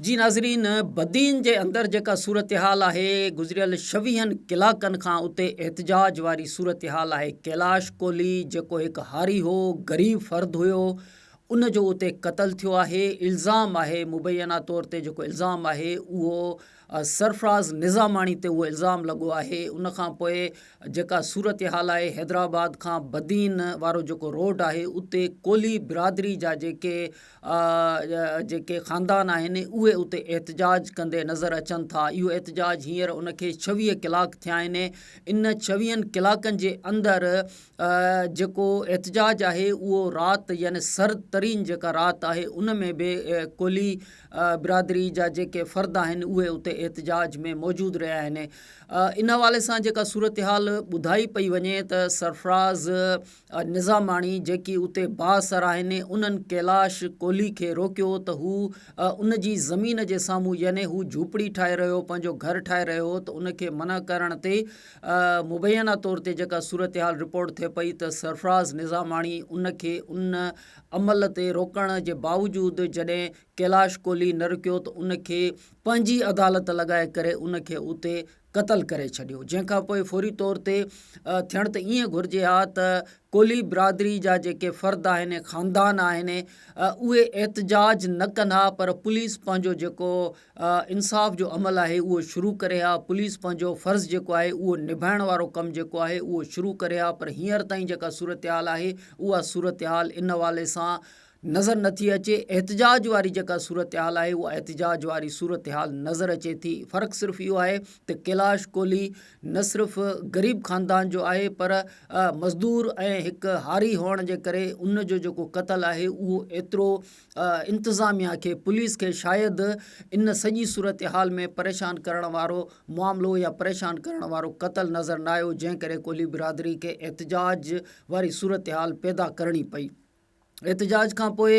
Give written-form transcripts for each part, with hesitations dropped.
جي ناظرين بدين جي اندر جيڪا صورتحال آهي گذريل ڇويهن ڪلاڪن کان اتي احتجاج واري صورتحال آهي ڪيلاش ڪولهي جيڪو هڪ هاري هو غريب فرد هيو ان جو اتي قتل ٿيو آهي الزام آهي مبينا طور تي جيڪو الزام آهي اهو سرفراز نظاماڻي تي اهو الزام لڳو آهي ان کان پوء جيڪا صورتحال آهي حيدرآباد کان بدين وارو جيڪو روڊ آهي اتي ڪولهي برادري جا جيڪي جيڪي خاندان آهن اهي اتي احتجاج ڪندي نظر اچن ٿا اهو احتجاج هينئر ان کي ڇويهه ڪلاڪ ٿيا آهن ان ڇويهن ڪلاڪن جي اندر جيڪو احتجاج آهي اهو رات يعني سرد ترين جيڪا رات آهي ان ۾ به ڪولهي برادري جا جيڪي فرد آهن اهي اتي احتجاج ۾ موجود رهيا آهن ان حوالي سان جيڪا صورتحال ٻڌائي پئي وڃي ته سرفراز نظاماڻي جيڪي اتي بااثر آهن انهن ڪيلاش ڪولهي کي روڪيو ته هو ان جي زمين جي سامهون يعني هو جهوپڙي ٺاهي رهيو هو پنهنجو گهر ٺاهي رهيو هو ته ان کي منع ڪرڻ تي مبينا طور تي جيڪا صورتحال رپورٽ ٿئي پئي ته سرفراز نظاماڻي ان کي ان عمل تي روڪڻ جي باوجود جڏهن ڪيلاش ڪولهي نه رڪيو ته ان کي پنهنجي عدالت لڳائي ڪري ان کي اتي قتل ڪري ڇڏيو جنهن کان پوء فوري طور تي ٿيڻ ته ائين گهرجي ها ته ڪولهي برادري جا جيڪي فرد آهن خاندان آهن اهي احتجاج نه ڪن ها پر پوليس پنهنجو جيڪو انصاف جو عمل آهي اهو شروع ڪري ها پوليس پنهنجو فرض جيڪو آهي اهو نڀائڻ وارو ڪم جيڪو آهي اهو شروع ڪري ها پر هينئر تائين جيڪا صورتحال آهي اها صورتحال ان حوالي سان نظر نٿي اچي، احتجاج واري جيڪا صورتحال آهي اها احتجاج واري صورتحال نظر اچي ٿي، فرق صرف اهو آهي ته ڪيلاش ڪولهي نه صرف غريب خاندان جو آهي پر مزدور ۽ هڪ هاري هئڻ جي ڪري ان جو جيڪو قتل آهي اهو ايترو انتظاميا کي پوليس کي شايد ان سڄي صورتحال ۾ پريشان ڪرڻ وارو معاملو يا پريشان ڪرڻ وارو قتل نظر نه آيو جنهن ڪري ڪولهي برادري کي احتجاج واري صورتحال پيدا ڪرڻي پئي. احتجاج کان پوء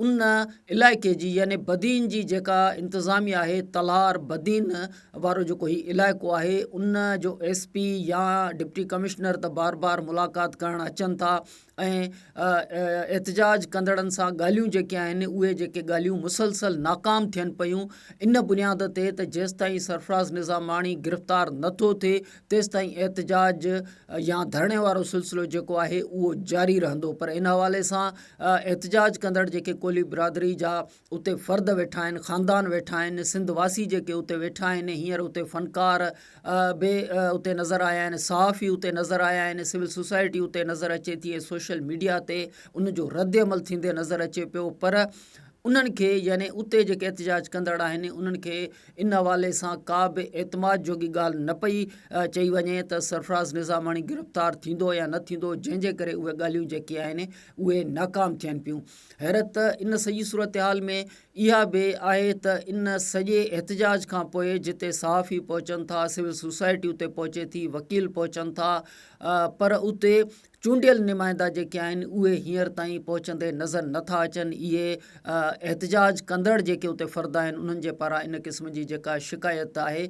ان علائقي جي يعني بدين جي جيڪا انتظاميا آهي تلهار بدين وارو جيڪو هي علائقو آهي ان جو ايس پي يا ڊپٽي ڪمشنر ته بار بار ملاقات ڪرڻ اچن ٿا ۽ احتجاج ڪندڙن سان ڳالهيون جيڪي آهن اهي جيڪي ڳالهيون مسلسل ناڪام ٿين پيون ان بنياد تي ته جيستائين سرفراز نظاماڻي گرفتار نٿو ٿئي تيستائين احتجاج يا ڌرڻي وارو سلسلو جيڪو آهي اهو جاري رهندو پر ان حوالي سان احتجاج ڪندڙ جيڪي ڪولهي برادري جا اتي فرد ويٺا آهن خاندان ويٺا آهن سنڌ واسي جيڪي اتي ويٺا آهن هينئر اتي فنڪار به اتي نظر آيا آهن صحافي اتي نظر آيا آهن سول سوسائٽي اتي نظر اچي ٿي ۽ سوشل ميڊيا تي ان جو رد عمل ٿيندي نظر اچي پيو پر انهن کي يعني اتي جيڪي احتجاج ڪندڙ آهن انهن کي ان حوالي سان ڪا به اعتماد جوڳي ڳالهه نه پئي چئي وڃي ته سرفراز نظاماڻي گرفتار ٿيندو يا نه ٿيندو جنهن جي ڪري اهي ڳالهيون جيڪي آهن اهي ناڪام ٿين پيون. حيرت ته ان سڄي صورتحال ۾ اها به آهي ته ان سڄي احتجاج کان پوء جتي صحافي پهچن ٿا سول سوسائٽي اتي پهچي ٿي وڪيل پهچن ٿا پر اتي چونڊيل نمائندا جيڪي آهن اهي هينئر تائين پهچندي نظر نه ٿا اچن اهي احتجاج ڪندڙ جيڪي اتي فرد آهن انهن جي پاران ان قسم جي جيڪا شڪايت آهي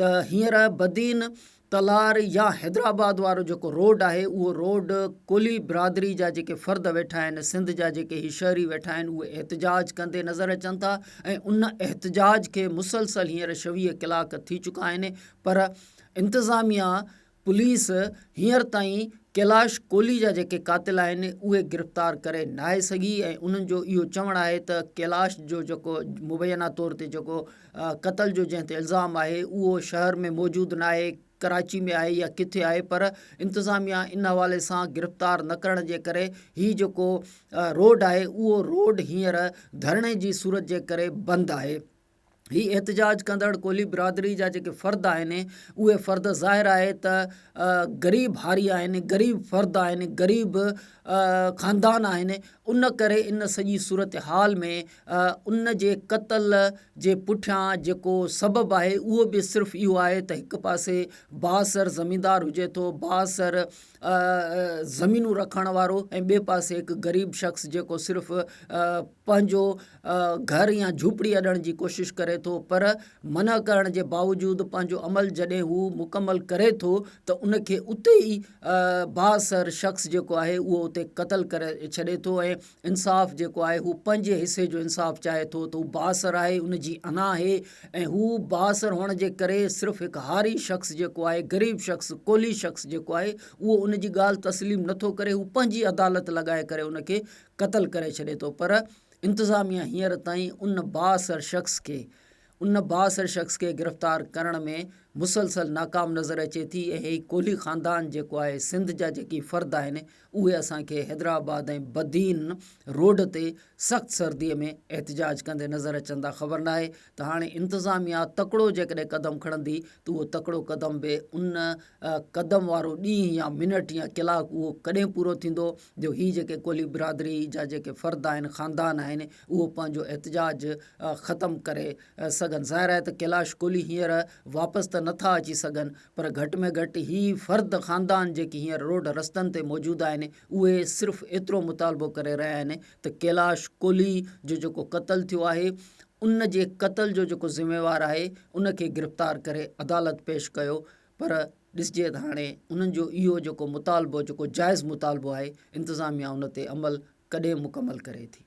ته هينئر بدين تلار يا حيدرآباد وارو جيڪو روڊ آهي اهو روڊ ڪولهي برادري جا جيڪي فرد ويٺا آهن سنڌ جا جيڪي هي شهري ويٺا آهن اهي احتجاج ڪندي نظر اچن ٿا ۽ ان احتجاج کي مسلسل هينئر 26 ڪلاڪ ٿي چڪا آهن پر انتظاميا پوليس هينئر تائين ڪيلاش ڪولهي جا جيڪي قاتل آهن اهي گرفتار ڪري ناهي سگهي ۽ انهن جو اهو چوڻ آهي ته ڪيلاش جو جيڪو مبينا طور تي جيڪو قتل جو جنهن تي الزام آهي اهو شهر ۾ موجود ناهي ڪراچي ۾ آهي يا ڪٿي آهي پر انتظاميا ان حوالي سان گرفتار نه ڪرڻ جي ڪري هي جيڪو روڊ آهي اهو روڊ هينئر ڌرڻي جي صورت جي ڪري بند آهي. هي احتجاج ڪندڙ ڪولهي برادري جا جيڪي فرد آهن اهي فرد ظاهر آهي ته غريب هاري آهن غريب فرد آهن غريب خاندان آهن ان ڪري ان سڄي صورتحال ۾ ان جي قتل جي پٺيان جيڪو سبب آهي اهو به صرف اهو آهي ته هڪ پاسي بااثر زميندار هجي ٿو بااثر زمينون رکڻ وارو ۽ ٻئي پاسي هڪ غريب شخص جيڪو صرف پنهنجو گهر يا جهوپڙي اڏڻ جي ڪوشش ڪري ڪري ٿو پر منع ڪرڻ جي باوجود پنهنجو عمل جڏهن هو مڪمل ڪري ٿو ته ان کي اتي ئي بااثر شخص جيڪو آهي اهو اتي قتل ڪري ڇڏي ٿو ۽ انصاف جيڪو آهي هو پنهنجي حصي جو انصاف چاهي ٿو ته هو بااثر آهي ان جي انا آهي ۽ هو بااثر هئڻ جي ڪري صرف هڪ هاري شخص جيڪو آهي غريب شخص ڪولهي شخص جيڪو آهي اهو ان جي ڳالهه تسليم نٿو ڪري هو پنهنجي عدالت لڳائي ڪري ان کي قتل ڪري ڇڏي ٿو پر انتظاميا هينئر تائين ان بااثر شخص کي ان بااثر شخص کي گرفتار ڪرڻ ۾ مسلسل ناڪام نظر اچي ٿي ۽ هي ڪولهي خاندان جيڪو آهي سنڌ جا جيڪي فرد آهن اهي اسان کي حيدرآباد ۽ بدين روڊ تي سخت سردي ۾ احتجاج ڪندي نظر اچن ٿا خبر ناهي ته هاڻي انتظاميا تڪڙو جيڪڏهن قدم کڻندي ته اهو تڪڙو قدم به ان قدم وارو ڏينهن يا منٽ يا ڪلاڪ اهو ڪڏهن پورو ٿيندو جو هي جيڪي ڪولهي برادري جا جيڪي فرد آهن خاندان آهن اهو پنهنجو احتجاج ختم ڪري سگهن ظاهر آهي ته ڪيلاش ڪولهي هينئر واپس ته نٿا اچي سگهن پر گهٽ ۾ گهٽ هي فرد خاندان جيڪي هينئر روڊ رستن تي موجود آهن اهي صرف ايترو مطالبو ڪري رهيا آهن ته ڪيلاش ڪولهي جو جيڪو قتل ٿيو آهي ان جي قتل جو جيڪو ذميوار آهي ان کي گرفتار ڪري عدالت پيش ڪيو پر ڏسجي ته هاڻي انهن جو اهو جيڪو مطالبو جيڪو جائز مطالبو آهي انتظاميا ان تي عمل ڪڏهن مڪمل ڪري ٿي.